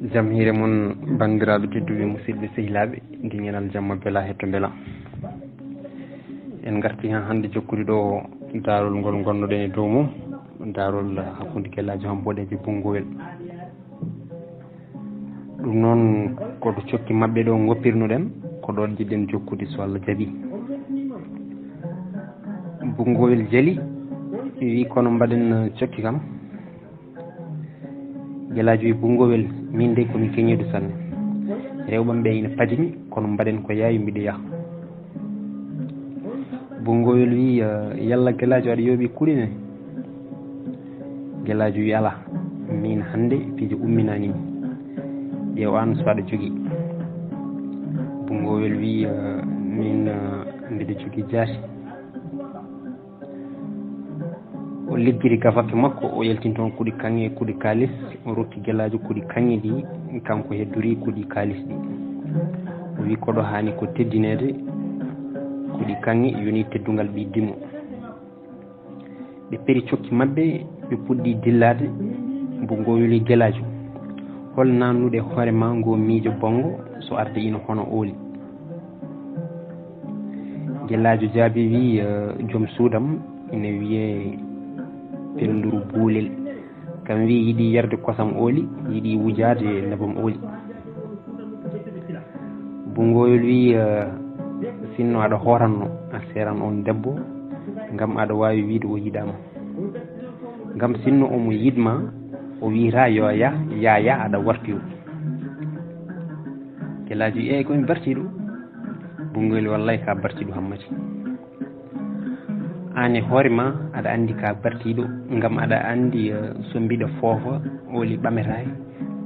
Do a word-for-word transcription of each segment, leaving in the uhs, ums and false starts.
Jam hiire mon, banndiraaɓe tedduɓe, musidɓe, sehilaaɓe, ndi ñanal jamma bela hetto mbela. En ngarti haa hannde jokkude ɗo daarol ngol ngonnoɗen e dow mum, daarol hakkunde Gelaajo Hamboɗeejo Bunngowel. Ɗum noon, ko to cokki maɓɓe ɗo ngoppirnoɗen, ko ɗoon jiɗɗen jokkude so Allah jaɓi. Bunngowel jali, wi kono mbaɗen cokki kam. Gelaajo wi Bunngowel, min de ko mi keñiiɗo sanne. Rewɓe am ɓe ina pajimi, kono mbaɗen ko yaawi, mbiɗo yaha. Bunngowel wi, eh, yalla Gelaajo aɗa yooɓi kuuɗe ne? Gelaajo wi alaa, min hannde piiji umminaani mi. Ƴeew aan so aɗa jogii. Bunngowel wi, eh, min, eh, mbiɗo jogii jaasi. O liggiri gafakke makko, o yaltini toon kuɗi kaŋŋe e kuɗi kaalis, o rokki Gelaajo kuɗi kaŋŋe ɗi, kanko heddori kuɗi kaalis ɗi. O wi koɗo haani ko teddineede, kuɗi kaŋŋe yoni teddungal ɓii dimo. Ɓe peri cokki maɓɓe, ɓe puɗɗi dillaade, Bunngowel wi Gelaajo, hol naannude hoore ma ngo miijo bonngo so arde ina hono ooli? Gelaajo jaabi wi, eh, joom suudam ina wiyee Pelluru Buulel. Kam wi yiɗi yarde kosam ooli, yiɗi wujaade nebam ooli. Bunngowel wi, eh, sinno aɗa hooranno, a seeran oon debbo, ngam aɗa waawi wiide o yiɗaama. Ngam sinno omo yiɗma, o wiyata yo a yah, ya, ya, aɗa wartiyo. Gelaajo wi, eey, ko mi bartiiɗo. Bunngowel wi, wallay ka bartiiɗo hammati. Aan e hoore ma, aɗa anndi ka bartiiɗo, ngam aɗa anndi, eh, so mbiɗa foofa, ooli ɓametaake.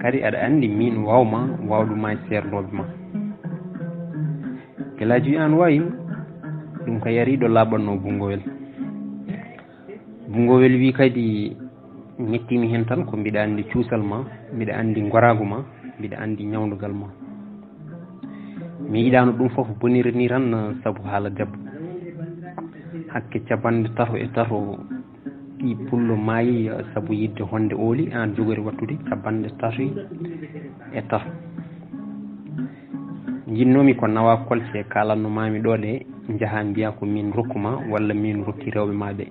Kadi aɗa anndi min waawma, waawɗo ma e seernooɓe ma. Gelaajo wi, aan waawi ɗum, ka yari ɗo laaɓatnoo Bunngowel. Bunngowel wi kadi, mettiimi heen tan ko mbiɗa anndi cuusal ma, mbiɗa anndi ngoraagu ma, mbiɗa anndi ñawndogal ma. Mi yiɗaano ɗum fof boniri ni tan sabu haala debbo. Hakke capanɗe tato e tato ɓii pullo maayi sabu yiɗde honde ooli, aan jogori wattude capanɗe tato e tato. Njinnoomi ko nawa kolce kaalanno maami ɗo ɗe, njaha mbiya ko min rokku ma walla min rokki rewɓe ma ɓe.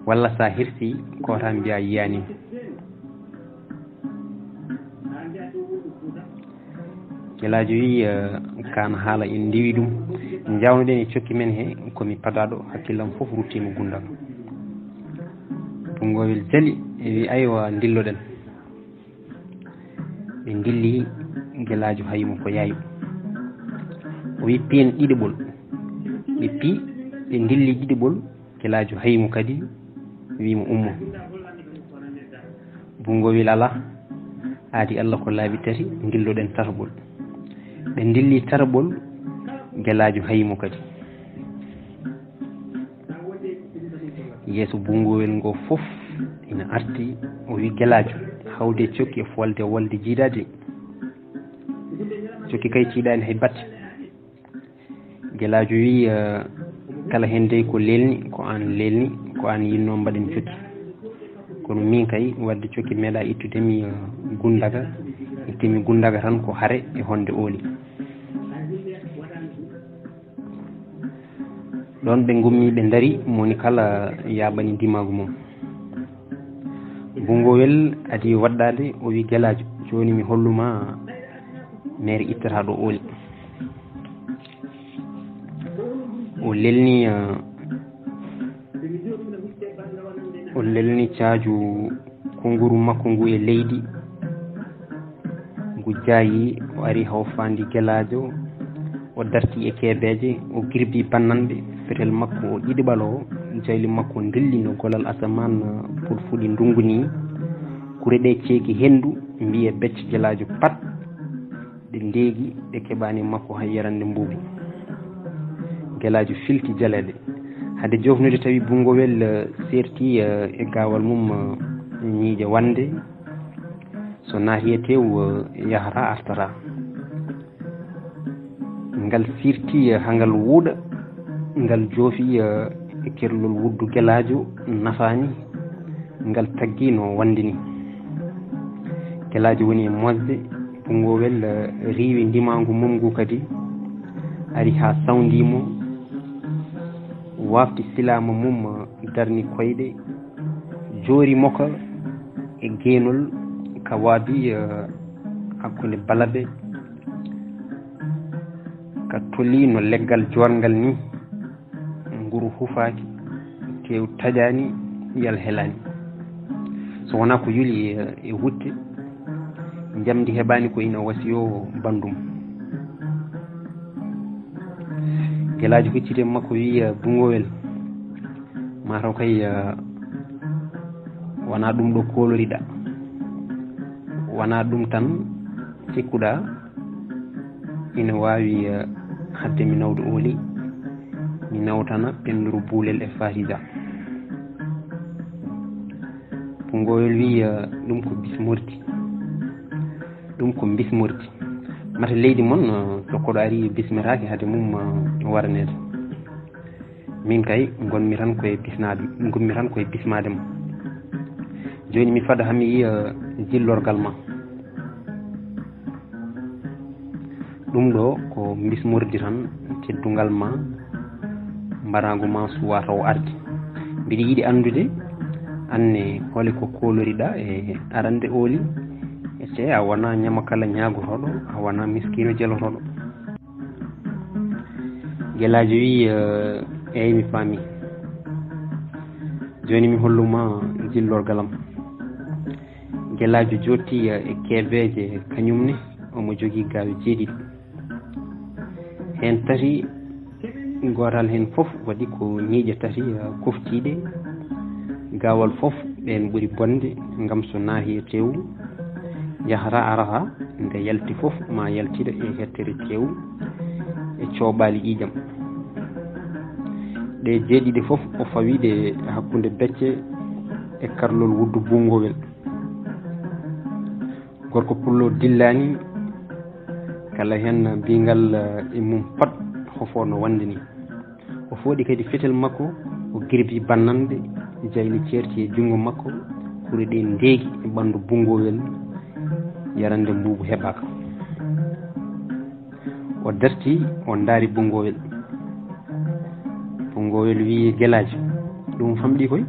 Walla sa hirsi, koota mbiya yiyaani. Gelaajo wi, eh, kaan haala en ndiwi ɗum. Njawnoɗen e cokki men he, ko mi padaaɗo, hakkillam fof ruttiima Gundaka. Bunngowel jali, e wi, aywa, ndilloɗen. Ɓe ndilli, Gelaajo hayi mo ko yaayu. O wi, piyen ɗiɗaɓol. Ɓe pi, ɓe ndilli ɗiɗaɓol, Gelaajo hayi mo kadi, wi mo ummo. Bunngowel alaa, aadi Allah ko laabi tati, ndilloɗen tataɓol. Ɓe ndilli tataɓol, Gelaajo hayi mo kadi. Yeeso Bunngowel ngo fof ina arti, o wi, Gelaajo, hawde cokki e folde wolde jiidaade. Cokki kay tiiɗaani hay batte. Gelaajo wi, eh, kala heen dey ko lelni, ko aan lelni, ko aan yinnoo mbaɗen cokki. Kono min kay, waɗde cokki meeɗa ittude mi, eh, Gundaka, ittimi Gundaka tan ko hare e honde ooli. Ɗoon ɓe ngummi, ɓe ndari, moni kala yaaɓani ndimaagu mum. Bunngowel adi waɗɗaade, o wi, Gelaajo, jooni mi holluma meere ittata ɗo ooli. O lelni, eh, o lelni caaju konnguru makko ngu e leydi, ngu jaayi, o ari hawfaandi Gelaajo, o darti e kebeeje, o girbi bannanɗe, fetel makko o ɗiɗaɓal o, jayli makko ndilli no golal asamaan, eh, fuɗfuɗi ndunngu ni. Kure ɗe ceeki henndu, mbiye becce Gelaajo pat. Ɗe ndeegi, ɗe keɓaani makko hay yarande mbuubu. Gelaajo filti jaleeɗe. Hade joofnude tawi Bunngowel, eh, seerti, eh, e gaawal mum, eh, ñiiƴe wande. So naati e teew, eh, yahata artata. Ngal firti, eh, haa ngal wuuɗa, ngal joofi, eh, e kerlol wuddu Gelaajo nafaani, ngal taggi no wande ni. Gelaajo woni e mosde, Bunngowel riiwi ndimaangu mum ngu kadi, ari haa sawndii mo, waafti silaama mum, darni koyɗe, joori mo ka e geenol ka waabi, eh, hakkunde balabe, ka tolii no leggal joorngal ni. Nguru hufaaki, teew taƴaani, yal helaani. So wonaa ko yuli e, e wutte, njamndi heɓaani ko ina wasiyoo banndum. Gelaajo hucciti e makko wi'i, eh, Bunngowel, maa taw kay, eh, wonaa ɗum ɗo kooloriɗaa. Wonaa ɗum tan cikkuɗaa ina waawi, eh, haɗde mi nawda ooli, mi nawtana pennduru buulel e Farisa. Bunngowel wi'i, eh, ɗum ko bismordi. Ɗum ko bismordi. Mata leydi mon, eh, so koɗo ari bismiraaki hade mum, eh, waraneede. Min kay ngonmi tan koye bisnaade, ngonmi tan koye bismaade mo. Jooni mi fada haa mi yiya jillorgal ma. Ɗum ɗo ko bismordi tan, teddungal ma, mbarangu ma suwa taw arde. Mbiɗa yiɗi anndude, anne holi ko kooloriɗaa e arande ooli, ete a wonaa ñamakala ñaagotooɗo, a wonaa miskiino jelotooɗo. Gelaajo wi'i, eh, "Eey, mi faami. Jooni mi hollu ma jillorgal am." Gelaajo jooɗti, eh, e kebeeje kañum ne, omo jogii gaawe jeeɗiɗi. Heen tati, gootal heen fof waɗi ko ñiiƴe tati, eh, koftiiɗe. Gaawal fof ɓeen ɓuri bonde, ngam so naahi e teewu, yahata arata, nde yalti fof ma yaltida e hettere teewu e cooɓaali ƴiiƴam. Ɗe jeeɗiɗe fof o fawi ɗe hakkunde becce e karlol wuddu Bunngowel. Gorko pullo dillaani, kala heen biyngal, eh, e mum pat hofo no wonde ni. O fooɗi kadi fetel makko, o girbi bannanɗe, jayli ceerti e junngo makko, kure ɗe ndeegi e ɓanndu Bunngowel, yarande mbuubu heɓaaka. O darti, o ndaari Bunngowel. Bunngowel wi'i, "Gelaajo, ɗum famɗi koy.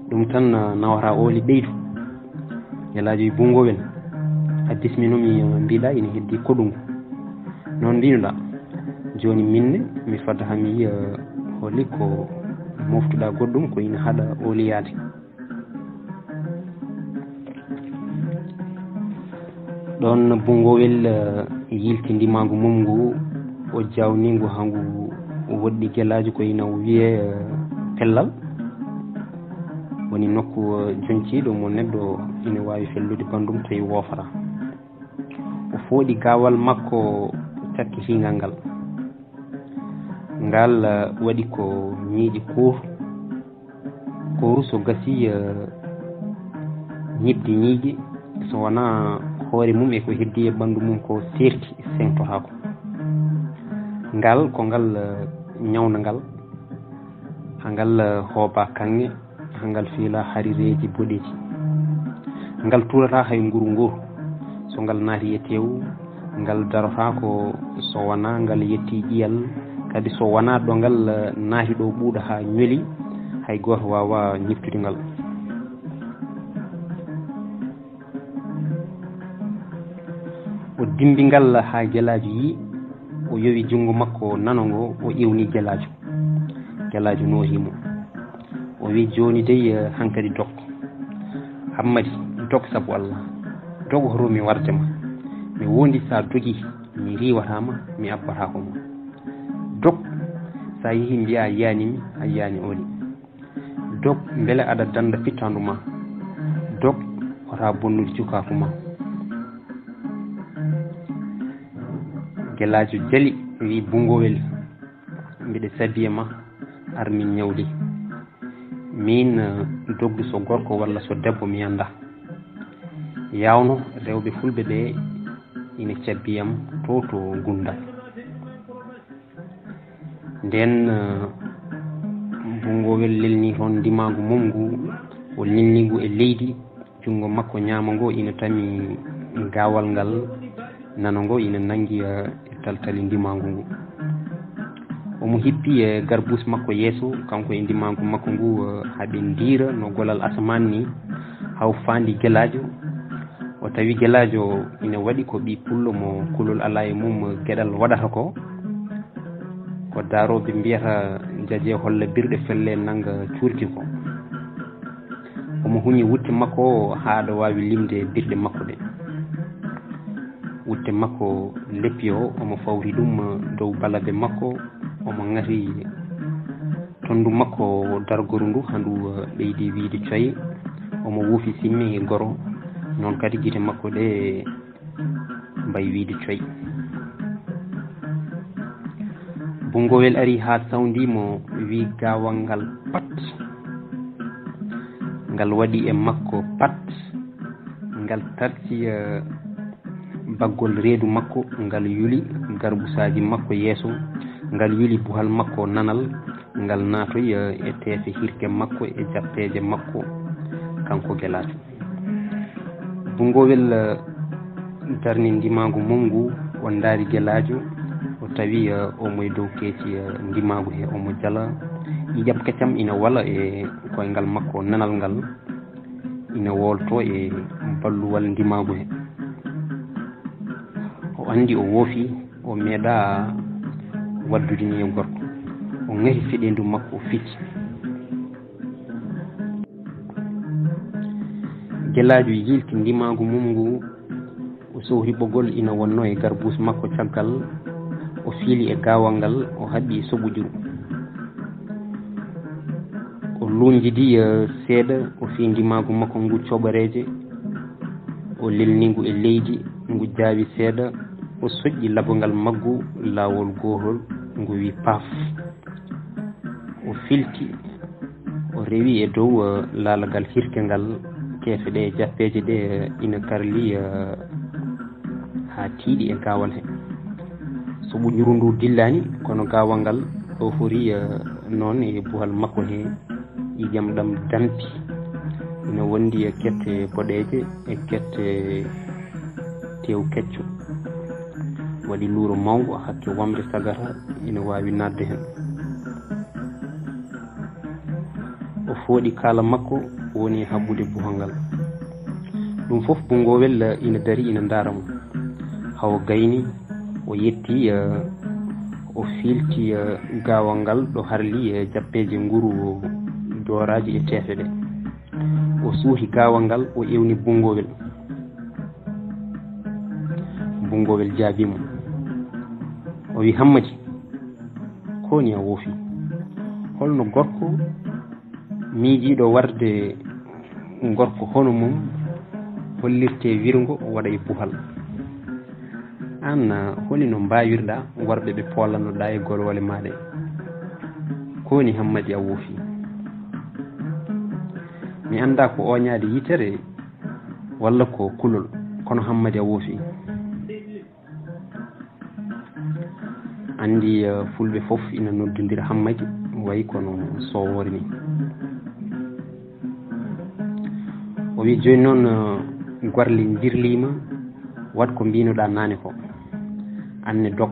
Ɗum tan, ah, nawata ooli ɓeydu." Gelaajo wi'i, "Bunngowel, a bisminomi, ah, mbiɗa ina heddi koɗungu. Noon mbinoɗa. Jooni minne, mi fada haa mi yiya holi ko moftuɗa goɗɗum ko ina haɗa ooli yaade." Ɗoon Bunngowel, eh, yilti ndimaangu mum ngu, o jawni ngu haa ngu woɗɗi Gelaajo ko ina wiyee, eh, pellal. Woni nokku, eh, joñciiɗo mo neɗɗo ina waawi fellude banndum tawi woofata. O fooɗi gaawal makko cakkitiingal ngal. Ngal, eh, waɗi ko ñiiƴe koor. Kooru so gasii, eh, ñiɓdi ñiiƴe, so wonaa hoore mum e ko heddii e ɓanndu mum ko seerti, seŋtotaako. Ngal ko ngal, eh, ñawnda ngal, haa ngal, eh, hooba kaŋŋe, haa ngal fiila harireeji boɗeeji. Ngal tuurata hay nguru nguru. So ngal naati e teewu, ngal darotaako so wonaa ngal yettii ƴiyal, kadi so wonaa ɗo ngal, eh, naati ɗo ɓuuɗa haa ñoli, hay gooto waawaa ñiftude ngal. O dimmbi ngal haa Gelaajo yi'i, o yowi junngo makko nano ngo, o ewni Gelaajo. Gelaajo noohi mo. O wi'i, "Jooni dey, eh, hankadi dog. Hammadi, dog sabu Allah. Dog hoto mi warde ma. Mi wondi so a dogii, mi riiwataa ma, mi abbataako ma. Dog, so a yehii mbiyaa a yiyaani mi, a yiyaani ooli. Dog, mbele aɗa dannda pittaandu ma. Dog, wota bonnude cukaaku ma." Gelaajo jali, wi'i, "Bunngowel, mbiɗa sabii e ma, ar min ñawli. Miin, eh, dogdu so gorko walla so debbo mi anndaa. Yaawno rewɓe fulɓe ɓe ina cabbi am to, to Gundal." Ndeen, eh, Bunngowel lelni toon ndimaangu mum ngu, o lelni ngu e leydi, Junngo makko ñaamo ngo ina tami gaawal ngal, nano ngo ina nanngi, eh, e taltali ndimaagu ngu. Omo hippi, eh, garbuus makko yeeso, kanko e ndimaagu makko ngu, eh, haa ɓe ndiira no golal asamaan ni, haw faandi gelaajo. O tawi gelaajo ina waɗi ko ɓii pullo mo kulol alaa e mum geɗal waɗata ko. Ko daarooɓe mbiyata, "Jaje holla birɗe, felle nannga cuurki ko." Omo huñi wutte makko haa aɗa waawi limde birɗe makko ɗe. Wutte makko leppi o, omo fawri ɗum dow balabe makko, omo ŋati tonndu makko dargoru ndu, haa ndu ɓeydi wiyde coy. Omo wuufi simmi goro, noon kadi gite makko ɗe mbayi wiyde coy. Bunngowel ari haa sawndii mo, wiyi gaawal ngal pat. Ngal waɗi e makko pat. Ngal tarti, eh, baggol reedu makko, ngal yuli garbusaaji makko yeeso, ngal yuli buhal makko nanal, ngal naatoyi, eh, e teefe hirke makko e jappeeje makko, kanko gelaajo. Bunngowel, eh, darni ndimaagu mum ngu, o ndaari gelaajo, o tawi, eh, omo e dow keeci, eh, ndimaagu he, omo jala. Ƴiƴam keccam ina wala e koyngal makko nanal ngal, ina woolto e balluwal ndimaagu he. O anndi o woofi, o meeɗaa waɗdude ni e gorko. O ŋahi feɗeendu makko, o fecci. Gelaajo yiilti ndimaagu mum ngu, o sohri ɓogol ina wonnoo e garbuus makko caggal, o fiili e gaawal ngal, o haɓɓi e soɓujuru. O luuñjidi, eh, seeɗa, o fii ndimaagu makko ngu coɓoreeje, o lelni ngu e leydi, ngu jaawi seeɗa, o soƴƴi labangal maggu laawol gootol, ngu wii paf. O filti, o rewi e dow, eh, laalagal hirke ngal, keefe ɗe e jappeeje ɗe, eh, ina karli, eh, haa tiiɗi e gaawal he. Soɓujuru ndu dillaani, kono gaawal ngal ɗofori, eh, noon e buhal makko he, ƴiiƴam ɗam dampi. Ina wondi e kette boɗeeje e kette tew kecco. Waɗi luuro mawngo, hakke wamre sagata ina waawi naatde heen. O fooɗi kaala makko, woni e haɓɓude buhal ngal. Ɗum fof Bunngowel ina darii ina ndaara mo. Hawo gayni, o yetti, eh, o fiilti, eh, gaawal ngal ɗo harli e jappeeje nguru, dooraaji e teefe ɗe. O suuti gaawal ngal, o ewni Bunngowel. Bunngowel jaabii mo. O wi, "Hammadi, ko woni a woofi? Holno gorko miijiiɗo warde gorko hono mum hollirte wirngo waɗa e buhal? Aan, holi no mbaawirɗaa warde ɓe poolannoɗaa e goloole maa ɗe? Ko woni Hammadi a woofi? Mi anndaa ko ooñaade yitere walla ko kulol, kono Hammadi a woofi." Anndi, eh, fulɓe fof ina noddondira Hammadi, wayi kono soowoore ni. O wi, "Jooni noon, eh, gorle njirliima, waɗ ko mbiinoɗaa naane ko. Aan ne dog.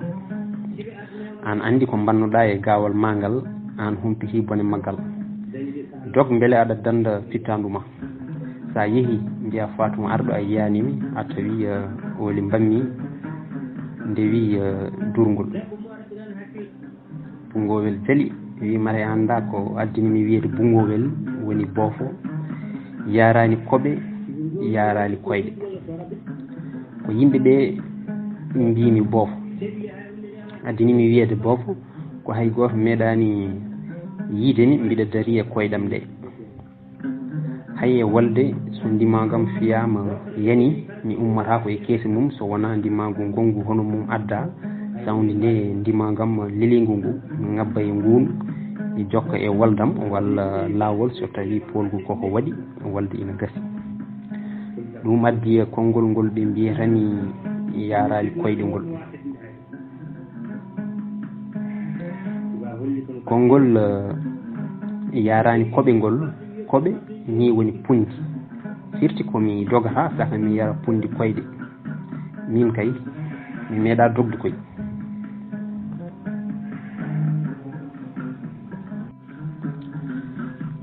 Aan anndi ko mbannoɗaa e gaawal maa ngal, aan humpiti bone maggal. Dog mbele aɗa dannda fittaandu ma. So a yehii, mbiyaa Faatuma arɗo a yiyaani mi, a tawi, eh, ooli mbammi, ndewi, eh, durngol." Bunngowel jali, wi, "Mara a anndaa ko addani mi wiyeede Bunngowel woni boofo, yaaraani koɓe, yaaraani koyɗe. Ko yimɓe ɓe mbiimi boofo. Addani mi wiyeede boofo, ko hay gooto meeɗaani yiyde mi mbiɗa darii e koyɗam ɗe. Hay e wolde, so ndimaagam fiyaama yani, mi ummataako e keesi mum so wonaa ndimaagu ngonngu hono mum adda, sawndi nde ndimaagam leliingu ngu, mi ŋabba e nguun, mi jokka e woldam walla laawol so tawii poolgu koko waɗi, wolde ina gasi." Ɗum addi e konngol ngol ɓe mbiyata mi yaaraali koyɗe ngol. Konngol, eh, yaaraani koɓe ngol, koɓe ni woni punji. Firti ko mi dogata saka mi yara pundi koyɗe. Min kay, mi meeɗa dogdu koy.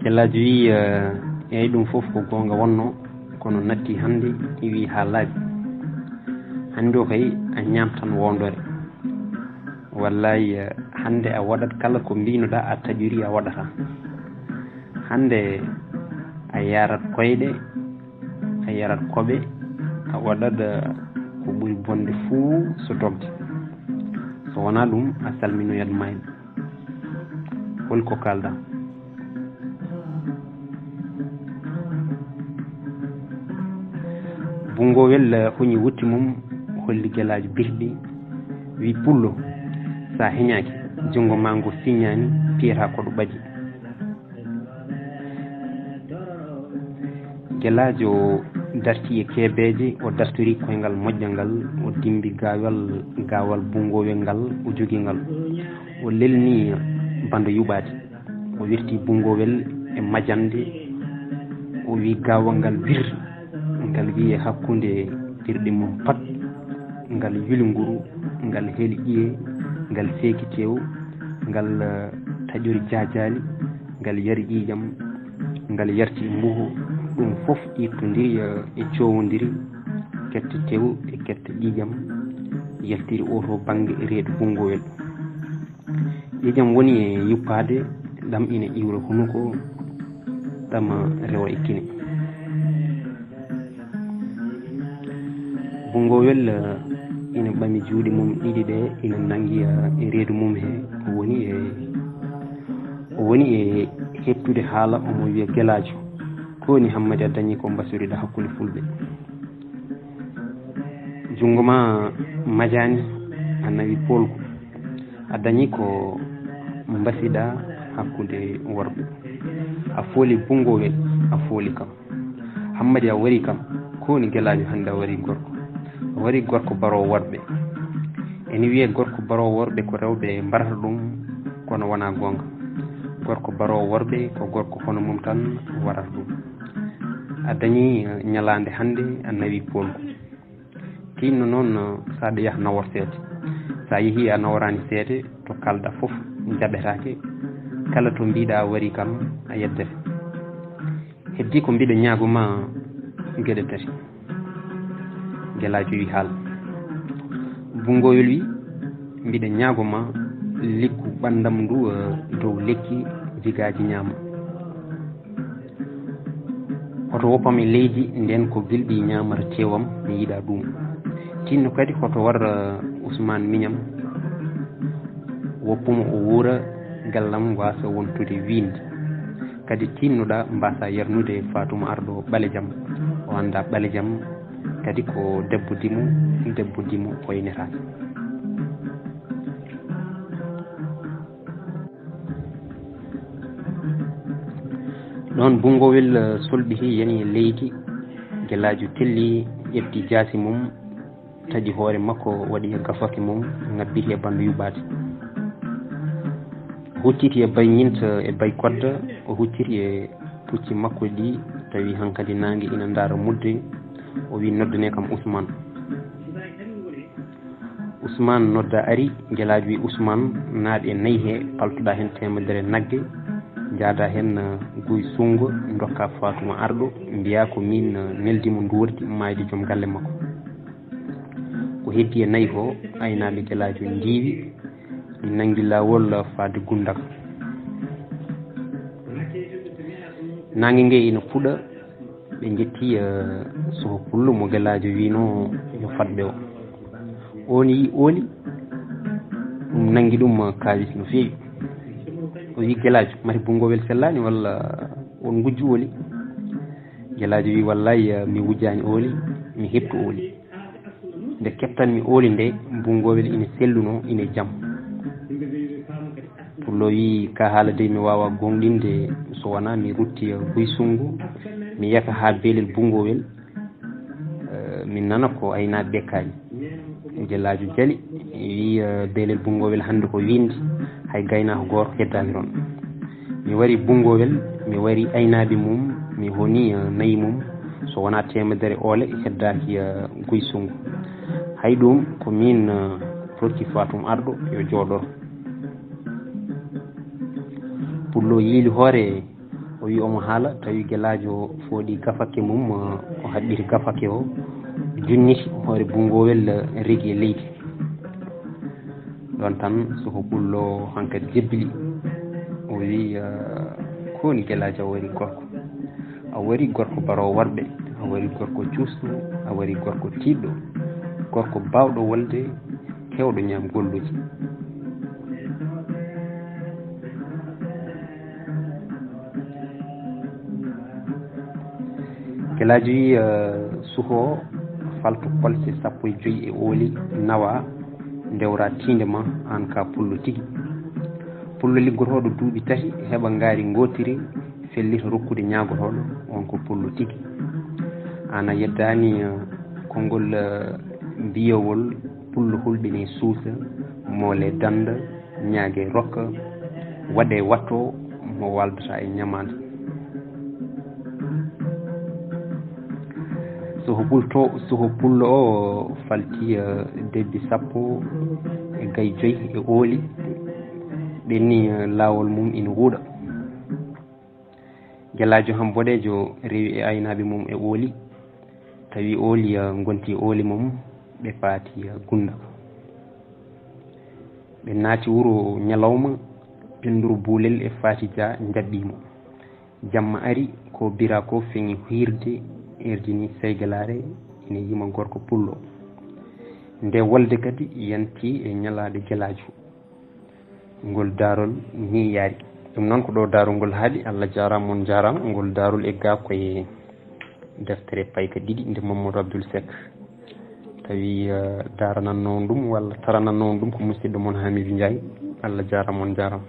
Gellaajo wi, eh, eyi ɗum fof ko goonga wonno, kono natti hannde iwi ha laaɓi. Hannde o kay a ñaamtan wondore. Wallahi, eh, hannde a waɗat kala ko mbinoɗa a taƴori a waɗata. Hannde a yarat koyɗe, a yarat koɓe, a waɗat, eh, ko ɓuri bonde fuu so dogde. So wonaa ɗum a salminoyat mayɓe. Hol ko kalda? Bungowel, eh, huñi wutti mum, holli Gelaajo birɓi, wi, "Pullo, sa heñaaki, junngo ma ngo siññaani, piyata ko ɗo ɓaji." Gelaajo darti e kebeeje, o dartori koyngal moƴƴal ngal, o dimbi gaawal, gaawal bungowel ngal, o jogi ngal. O lelni bando yuɓaade. O wirti bungowel e majande. O wi gaawal ngal wir, ngal wiye hakkunde tirɗe mum pat. Ngal yuli nguru, ngal heli ƴiye, ngal seeki tew, ngal, eh, taƴori jaajaali, ngal yari ƴiiƴam, ngal yarti mbuhu. Ɗum fof ittondiri, eh, e cowondiri, kette tew e kette ƴiiƴam, yaltiri oto bannge e reedu bungowel. Ƴiiƴam woni e yuppaade, ɗam ina iwra hunuko, ɗam rewa e kine. Bungowel, eh, ina ɓami juuɗe mum ɗiɗi ɗe, ina nanngi, eh, e reedu mum he. O woni e, o woni e heɓtude haala, omo wiya, "Gelaajo, ko woni Hammadi a dañi ko mbasoriɗa hakkunde fulɓe? Junngo ma majaani, a nawi poolgu. A dañi ko mbasiɗa hakkunde worɓe. A fooli bungowel, a fooli kam. Hammadi a wari kam, ko woni Gelaajo hannde a wari gorko? A wari gorko baroowo worɓe. Ene wiye gorko baroowo worɓe ko rewɓe mbarata ɗum, kono wonaa goonga. Gorko baroowo worɓe ko gorko hono mum tan warata ɗum. A dañi, eh, ñalaande hannde, a nawi poolgu. Tinno noon, eh, saɗa yaha nawor seede. Sa yehi a naworaani seede, to kalda fof jaɓetaake. Kala to mbiɗa a wari kam, a yeddete. Heddi ko mbiɗa ñaago ma geɗe tati." Gelaajo wi, "Haal." Bungowel wi, "Mbiɗa ñaago ma liggu ɓandam ndu, eh, dow lekki jigaaji ñaama. Hoto woppam e leydi, nden ko gilɗi ñaamata tewam, mi yiɗa ɗum. Tinno kadi hoto war, eh, Usmaan miñam, woppuma o wuura, gallam waasa wontude wiinde. Kadi tinnoɗa mbaasa yarnude Fatuma Arɗo ɓalejam, o annda ɓalejam, kadi ko debbo dimo, debbo dimo o inetaake." Ɗoon bungowel, eh, solɓiti yani e leydi, Gelaajo telli, ƴefti jaasi mum, taƴi hoore makko, waɗi e gafake mum, ŋabbiti e banndo yuɓaade. O hucciti e bay ñinta e bay kodda, o hucciti e pucci makko ɗi, tawi hankadi naange ina ndaara mudde, o wi, "Noddane kam Usmaan." Usmaan nodda ari, Gelaajo wi, "Usmaan, naaɗ e nayi he, paltoɗa heen teemedere nagge, njaada heen, eh, Guy Sunngo, ndokka Fatuma Arɗo, mbiya ko miin, eh, neldi mo nduwordi maayde joom galle makko." Ko heddi e nayi ko, aynaaɓe Gelaajo ndiiwi, ɗi nanngi laawol faade Gundaka. Naange nge ina fuɗa, ɓe njetti, eh, Soho Pullo mo Gelaajo wiino yo fadɓe o. On yi ooli, ɗum nanngi ɗum, eh, kaawis no feewi. O wi, "Gelaajo, mate bungowel sellaani walla on ngujju ooli?" Gelaajo wi, "Wallahi, eh, mi wujjaani ooli, mi heɓtu ooli. Nde keɓtanmi ooli nde, bungowel ina selluno, ina jam." Pullo wi, "Ka haala dey mi waawa gooŋɗinde so wonaa mi rutti, eh, Guy Sunngo, mi yaka haa beelel bungowel, eh, mi nana ko aynaaɓe ɓe kaali." Gelaajo jali, wi, eh, "Beelel bungowel hannde ko wiinde, hay gaynaako gooto heddaaki toon. Mi wari bungowel, mi wari aynaaɓe mum, mi honi, eh, nayi mum, So wonaa teemedere oole heddaaki, eh, Guy Songu. Hay ɗum ko miin, eh, rokki Fatum Arɗo yo jooɗor. Pullo yiili hoore, o wi omo haala, tawi Gelaajo fooɗi gafake mum, eh, o haɗɗiri gafake o, junniti hoore bunngowel, eh, regi e leydi. Ɗoon tan Soho Pullo hankadi jebbili. O wi, eh, "Ko woni Gelaajo a wari gorko? A wari gorko baroowo worɓe, a wari gorko cuusɗo, a wari gorko tiiɗɗo, gorko baawɗo wolde, keewɗo ñaam golluji." Gelaajo wi, eh, "Suho, faltu kolce sappo e joy e ooli nawa, ndewra tiinde ma, aan ka pullo tigi. Pullo liggotooɗo duuɓi tati, heɓa ngaari ngootiri, fellita rokkude ñaagotooɗo, on ko pullo tigi. Aan a yeddaani, eh, konngol, eh, mbiyowol, pullo hulɓinee suusa, moole dannda, ñaage rokka, waɗe watto mo waldata e ñamaande." Soho pulto, Soho Pullo o falti, eh, debbi sappo e gay joy e ooli. Ɓenni, eh, laawol mum ina wuuɗa. Gelaajo ham boɗeejo rewi e aynaaɓe mum e ooli. Tawi ooli, eh, ngonti ooli mum, ɓe paati, eh, gunda. Ɓe naati wuro ñalawma, pennduru buulel e Faati Dia njaɓɓi mo. Jamma ari, ko bira ko feŋi hiirde, erdini Seygalaare ina yima gorko pullo. Nde wolde kadi yanti e ñalaaɗe Gelaajo. Ngol daarol ni yaari. Ɗum noon ko ɗo daarol ngol haaɗi. Allah jaaraama, on jaaraama. Ngol daarol egga koye deftere payka ɗiɗi nde Mamadou Abdoul Seck. Tawi, eh, daaranannoo on ɗum walla taranannoo on ɗum ko musidɗo mon Hamidou Ndiaye. Allah jaaraama, on jaaraama.